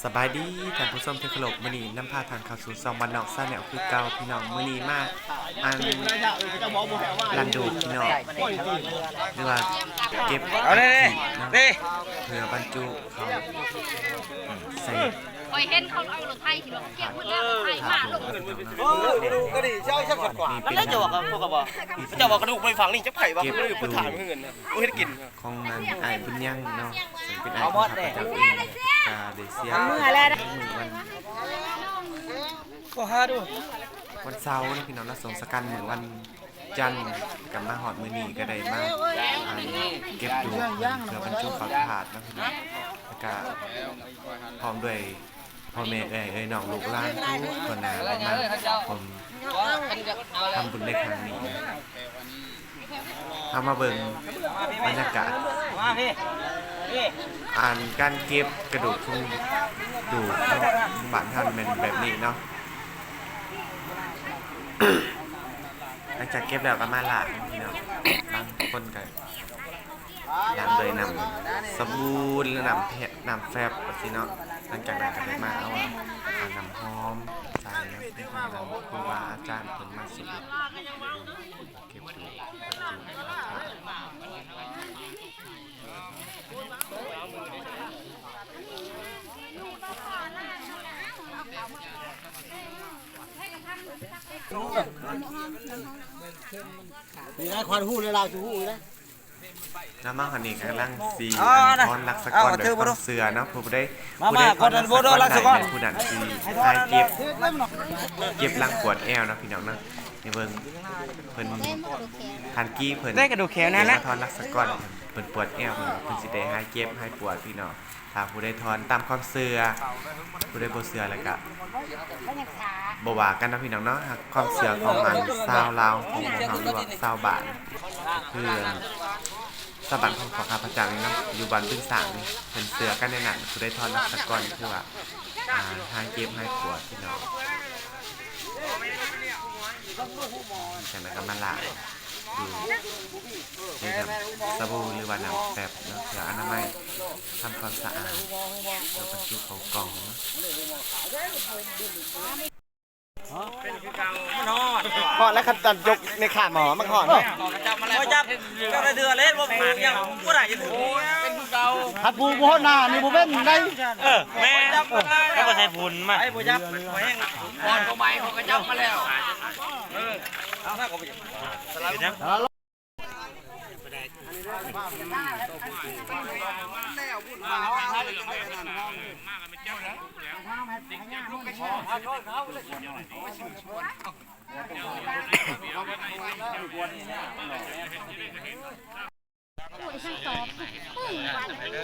ສະບາຍດີທ່ານຜູ້ຊົມທີ່ເຄົາລົບ, ມື້ນີ້ນຳພາທ່ານເຂົ້າສູ່ຊ່ອງບ້ານນອກຊາແນລຄືເກົ່າພີ່ນ້ອງ. ມື້ນີ້ມາອັນລັນດູກພີ່ນ້ອງ ຫຼືວ່າເກັບອັດຖິເນາະ ເພື່ອບັນຈຸເຂົ້າໃສ່ ຂ້ອຍເຫັນເຂົາເອົາລົດໄຖທີ່ເກັບໝົດແລ້ວ ລົດໄຖມາລົງ ໂອ້ ກະດີເຈົ້າສັກກວ່ານັ້ນແຫຼະ. ເຈົ້າວ່າເຂົາກໍບໍ່ ເຈົ້າວ່າກະດູກໄປຝັງນີ້ ຈັກໃຜວ່າ ເກັບດູກ ເພິ່ນເຮັດກິນ ຂອງອັນອ້າຍບຸນຍັງເນາະ ເຊິ່ງເປັນອ້າຍຂອງຂ້າພະເຈົ້າເອງ ກະໄດ້ເສຍ ມື້ວັນ ກໍຫາດູ ວັນເສົາເນາະພີ່ນ້ອງເນາະ ສົ່ງສະກັນມື້ວັນຈັນ ກະມາຮອດມື້ນີ້ກະໄດ້ມາ ອັນ ເກັບດູກເພື່ອບັນຈຸເຂົ້າຖາດເນາະພີ່ນ້ອງ ແລ້ວກະພ້ອມດ້ວຍ ພໍ່ແມ່ເອື້ອຍ ເອື້ອຍນ້ອງລູກຫຼານທຸກຄົນນະ ໄດ້ມາຮ່ວມທຳບຸນໃນຄັ້ງນີ້. ເຮົາມາເບິ່ງບັນຍາກາດ ອັນການເກັບກະດູກທຸງດູກເນາະ ບ້ານເຮົາແມ່ນແບບນີ້ເນາະ. ຫຼັງຈາກເກັບແລ້ວກະມາລ້າງເນາະ ບາງຄົນກະ ລ້າງດ້ວຍນ້ຳສະບູນ ຫຼື ນ້ຳແຟບ ນ້ຳແຟບຈັ່ງຊີ້ເນາະ. ຫຼັງຈາກນັ້ນກະໄດ້ມາເອົາ ເອົານ້ຳຫອມໃສ່ເນາະ ເພາະວ່າຄູບາອາຈານເພິ່ນມາສູດ ເກັບຢູ່ ນີ້ນະ ຄວັນຮູ້ແລ້ວ ລາວຊິຮູ້ນະ. ນຳມາຮອດນີ້ກຳລັງຊິ ອໍ ອັນ ນະ ຖອນລັກສະກອນ ເອົາ ໂດຍຄວາມເຊື່ອເນາະ ຜູ້ໃດ ມາ ຜູ້ໃດ ມາ ຖອນລັກສະກອນ ຜູ້ນັ້ນຊິຫາຍເຈັບ ເຈັບຫຼັງປວດແອວເນາະພີ່ນ້ອງເນາະ. ນີ້ເບິ່ງ ເພິ່ນ ທ່ານກີ້ເພິ່ນ ໄດ້ກະດູກແຂວນັ້ນແຫຼະ ມາຖອນລັກສະກອນ ເພິ່ນປວດແອວ ເພິ່ນ ເພິ່ນຊິໄດ້ຫາຍເຈັບຫາຍປວດພີ່ນ້ອງ. ຖ້າຜູ້ໃດຖອນຕາມຄວາມເຊື່ອ ຜູ້ໃດບໍ່ເຊື່ອແລ້ວກະບໍ່ວ່າກັນເນາະພີ່ນ້ອງເນາະ. ຄວາມເຊື່ອຂອງອັນຊາວລາວຂອງພວກເຮົາ ຫຼືວ່າຊາວບ້ານ ຄືຊາວບ້ານຂອງພວກຂ້າພະເຈົ້ານີ້ເນາະ ຢູ່ບ້ານບຶງຊ້າງນີ້ ເພິ່ນເຊື່ອກັນແນວນັ້ນ. ຜູ້ໃດຖອນລັກສະກອນຄືວ່າ ອ່າ ຫາຍເຈັບຫາຍປວດພີ່ນ້ອງ. ຈາກນັ້ນກະມາລ້າງ ຢູ່ໃນນ້ຳສະບູ ຫຼືວ່ານ້ຳແຟບເນາະ ເພື່ອອະນາໄມ ທຳຄວາມສະອາດ ແລ້ວບັນຈຸເຂົ້າກ່ອງເນາະ. ຮອດແລ້ວ ຄັນຕອນຍົກໃນຂາໝໍມັນຮອດເນາະ. ບໍ່ຈັບ ເຈົ້າໄດ້ເທື່ອເລີຍ ບໍ່ເປັນຫຍັງ ບໍ່ໄດ້ ຄັນຜູ້ບໍ່ຮອດໜ້ານີ້ບໍ່ເປັນໄດ໋. ເອີ ແມ່ນ ເຂົາບໍ່ໃສ່ຝຸ່ນມາ ບໍ່ຈັບ ບໍ່ແຮງ ກ່ອນບໍ່ໃໝ່ເຂົາກະຈັບມາແລ້ວ.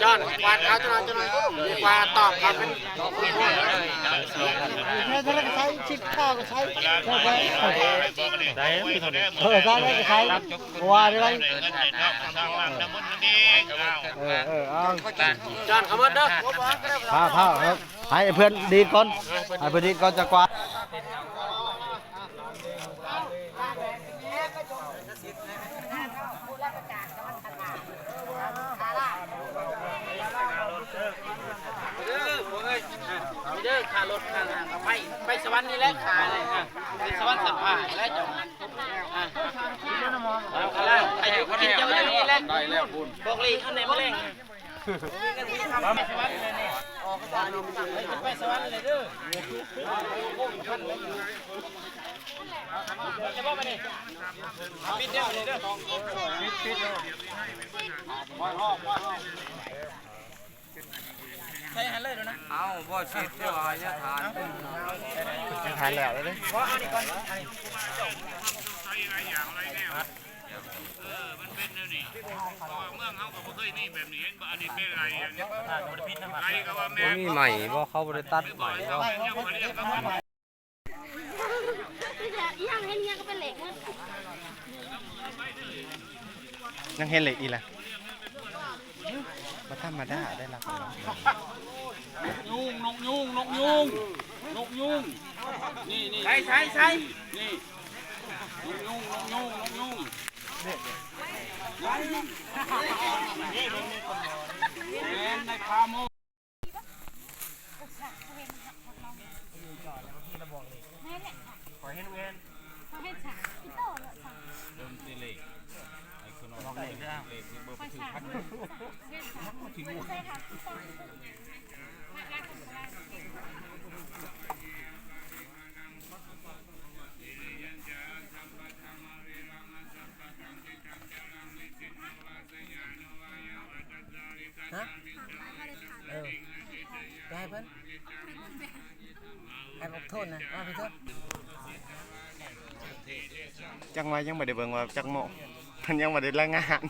ຈອນ ກວາດເອົາຈັກໜ່ອຍ ຈັກໜ່ອຍ ກວາດຕອບເຂົາເປັນ ເຮັດຈັ່ງໃດກະໃຊ້ ຊິບເກົ້າກະໃຊ້ ໄດ້ເທົ່ານີ້ ເອີ ໃຊ້ໄດ້ກະໃຊ້ ບໍ່ວ່າໄດ້. ເອີ ເອີ ເອົາ ພາ ພາ ໃຫ້ເພື່ອນດີດກ່ອນ ໃຫ້ເພື່ອນດີດກ່ອນຈະກວາດ. ເດີ ເດີ ຄ່າລົດ ຄ່າ ໄປ ໄປສະຫວັນນີ້ແຫຼະ ຄ່ານີ້ ໄປສະຫວັນສັມພາແລ້ວເຈົ້າ ອ່າ ໄປຢູ່ ກິນເຈົ້າຢູ່ນີ້ແຫຼະ ບອກລີກເອົາແດ່ມື້ແລງ. ໃສ່ຫັ້ນເລີຍດູນະ. ເອົາ ບໍ່ເສັດເດີ ຢ່າຖານ ຢ່າຖານແລ້ວເດີ. ເອີ ມັນເປັນແນວນີ້ ເພາະວ່າເມືອງເຮົາກະບໍ່ເຄີຍມີແບບນີ້ ເຫັນບໍ່? ອັນນີ້ເປັນໄລ່ ອັນນີ້ໄລ່ກະວ່າແມ່ນ ບໍ່ມີໄມ້ບໍ່? ເຂົາບໍ່ໄດ້ຕັດໄມ້ບໍ່? ຍັງເຫັນເຫຼັກອີກລະ. ບໍ່ທຳມະດາໄດ໋ລະ. ນກຍູງ ນກຍູງ ນກຍູງ ນກຍູງ ນີ້ ນີ້ ໃສ່ ໃສ່ ໃສ່ ນີ້ ນກຍູງ ນກຍູງ ນກຍູງ ແມ່ນໃນຄາໂມ. ຮະ? ເອີ ໄປໃຫ້ເພິ່ນ ໃຫ້ບັກໂທນນະ ວ່າໄປເຖາະ. ຈັກວ່າຍັງບໍ່ໄດ້ເບິ່ງວ່າຈັກໂມງ ເພິ່ນຍັງບໍ່ໄດ້ລາຍງານ.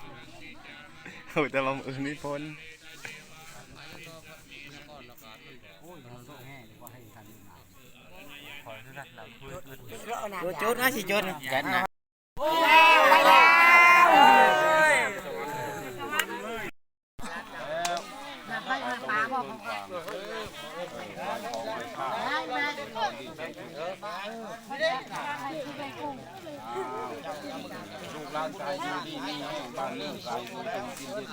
ຮູ້ແຕ່ວ່າມື້ອື່ນມີຝົນ. ໂອ້ ໂຈດ ໂຈດ ຫາຊິໂຈດ ກັນນະ. ລູກຫຼານກະຢູ່ດີມີແຮງ ບ້ານເມືອງກະຢູ່ດີກິນດີ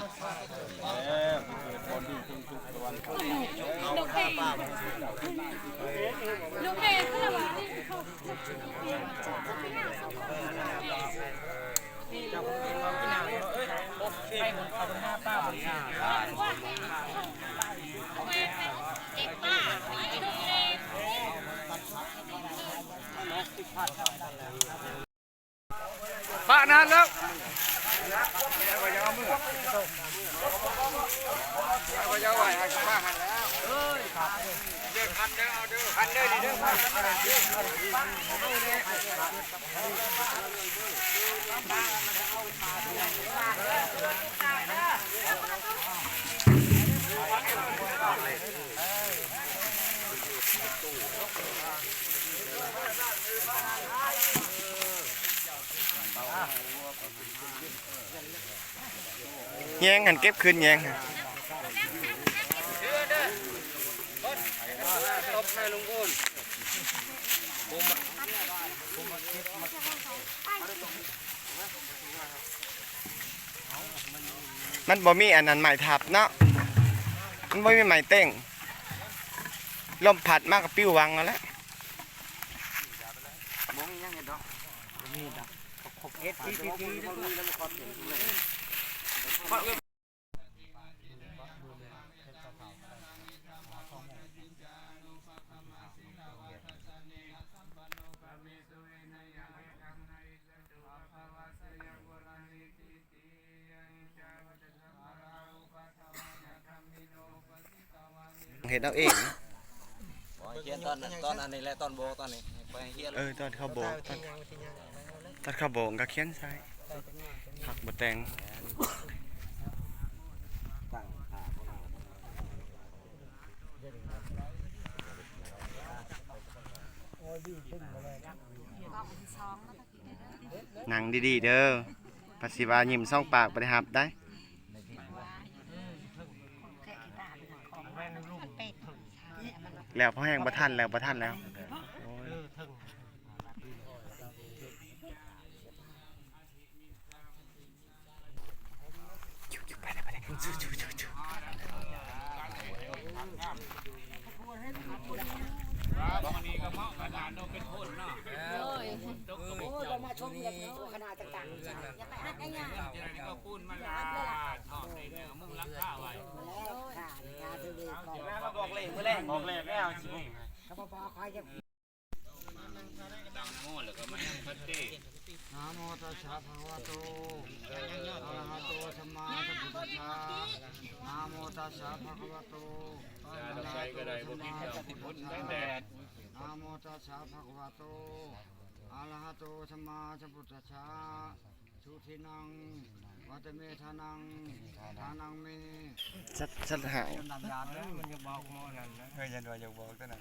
ແລ້ວເກີດບ່ອນດີ ປະນານແລ້ວ ແຍງຫັ້ນ ເກັບຄືນແຍງຫັ້ນ. ມັນບໍ່ມີອັນນັ້ນໄມ້ທັບເນາະ ມັນບໍ່ມີໄມ້ເຕັງ ລົມພັດມາກະປິວວັງເອົາແຫຼະ. ບໍ່ມີຫຍັງເຮັດດອກ ບໍ່ມີດອກ ເຮັດທີ່ທີ່ທີ່ ເຮັດເອົາເອງ. ບໍ່ ໃຫ້ຂຽນຕອນ ຕອນອັນນີ້ແຫຼະ ຕອນໂບກຕອນນີ້ ໄປໃຫ້ຂຽນ ເອີ ຕອນເຂົາໂບກ ຕອນ ຕອນເຂົາໂບກກະຂຽນໃສ່ ພັກບໍ່ແຕ່ງ. ນັ່ງດີໆເດີ ພັດຊິວ່າຍິ້ມສອງປາກບໍ່ໄດ້ຮັບໄດ໋. ແລ້ວພໍແຮງບໍ່ທັນແລ້ວ ບໍ່ທັນແລ້ວ ໂອ້ຍ. ນະໂມຕັດສະ ພະຄະວະໂຕ ອະລະຫະໂຕ ສຳມາສຳພຸດທັດສະ. ນະໂມຕັດສະ ພະຄະວະໂຕ ອະລະຫະໂຕ ສຳມາສຳພຸດທັດສະ. ນະໂມຕັດສະ ພະຄະວະໂຕ ອະລະຫະໂຕ ສຳມາສຳພຸດທັດສະ. ສຸທິນັງ ວັດຕະເມທານັງ ທານັງເມ. ສັດ ສັດຫາຍ ມັນຢາກບອກໝໍນັ້ນນະ ເອີ ຢ້ານວ່າຢາກບອກຕົວນັ້ນ.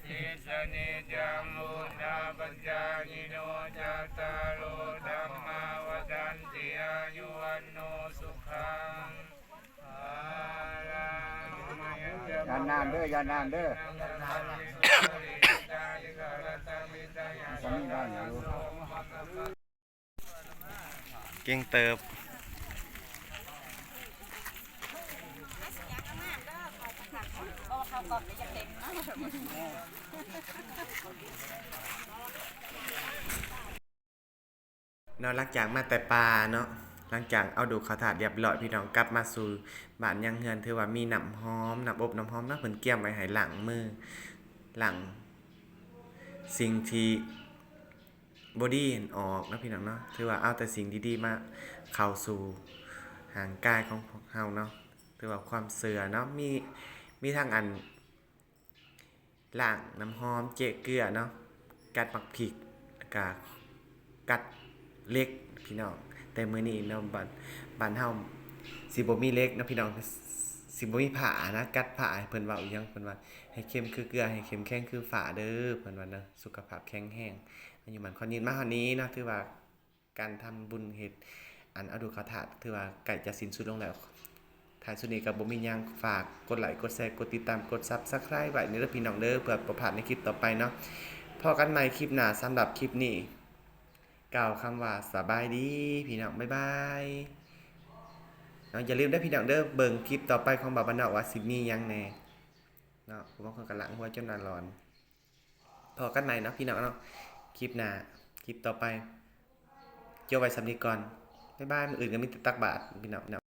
ຕິສະນິຈຈັງ ພຸດທາປັດຈາຍິໂນ ຈັດຕາໂລ ທຳມາ ວັດທັນຕິ ອາຍຸ ວັນໂນ ສຸຂັງ ພະລັງ. ຢ່ານານເດີ ຢ່ານານເດີ ສາມີໄດ້ຢູ່. ເກັ່ງເຕີບ. ເນາະ ຫຼັງຈາກມາແຕ່ປ່າເນາະ ຫຼັງຈາກເອົາດູກເຂົ້າທາດຮຽບຮ້ອຍ ພີ່ນ້ອງ ກັບມາສູ່ບ້ານຍັງເຮືອນ ຖືວ່າມີນ້ຳຫອມ ນ້ຳອົບນ້ຳຫອມເນາະ ເພິ່ນກຽມໄວ້ໃຫ້ລ້າງມື ລ້າງສິ່ງທີ່ບໍ່ດີຫັ້ນອອກເນາະ ພີ່ນ້ອງເນາະ. ຖືວ່າເອົາແຕ່ສິ່ງດີໆມາເຂົ້າສູ່ຮ່າງກາຍຂອງພວກເຮົາເນາະ ຖືວ່າຄວາມເຊື່ອເນາະ ມີ ມີທັງອັນ ລ້າງນ້ຳຫອມ ເຈາະເກືອເນາະ ກັດໝາກພິກ ແລ້ວກະກັດເຫຼັກ ພີ່ນ້ອງ. ແຕ່ມື້ນີ້ເນາະ ບ້ານ ບ້ານເຮົາຊິບໍ່ມີເຫຼັກເນາະ ພີ່ນ້ອງ ຊິບໍ່ມີພ້ານະ ກັດພ້າ ເພິ່ນເວົ້າອີ່ຫຍັງ ເພິ່ນວ່າ ໃຫ້ເຂັ້ມຄືເກືອ ໃຫ້ເຂັ້ມແຂງຄືຟ້າເດີ ເພິ່ນວ່າເນາະ ສຸຂະພາບແຂງແຮງ ອາຍຸໝັ້ນຂວັນຍືນ ມາຮອດນີ້ເນາະ ຖືວ່າ ການທຳບຸນເຮັດອັນເອົາດູກເຂົ້າທາດ ຖືວ່າໃກ້ຈະສິ້ນສຸດລົງແລ້ວ. ທ້າຍສຸດນີ້ກໍບໍ່ມີຫຍັງ ຝາກກົດໄລ ກົດແຊ ກົດຕິດຕາມ ກົດ Subscribe ໄວ້ເດີພີ່ນ້ອງເດີ ເພື່ອບໍ່ພາດໃນຄລິບຕໍ່ໄປເນາະ. ພໍ້ກັນໃໝ່ຄລິບໜ້າ ສຳລັບຄລິບນີ້ ກ່າວຄຳວ່າສະບາຍດີພີ່ນ້ອງ ບາຍບາຍເນາະ. ຢ່າລືມເດີພີ່ນ້ອງເດີ ເບິ່ງຄລິບຕໍ່ໄປຂອງບ່າວບ້ານນອກວ່າຊິມີຫຍັງແດ່ເນາະ ຜູ້ບາງຄົນກໍລ້າງຫົວຈົນວ່າຫຼອນ. ພໍ້ກັນໃໝ່ເນາະພີ່ນ້ອງເນາະ ຄລິບໜ້າ ຄລິບຕໍ່ໄປ ຈົບໄວ້ສ່ຳນີ້ກ່ອນ ບາຍບາຍ. ມື້ອື່ນກໍມີແຕ່ຕັກບາດພີ່ນ້ອງ.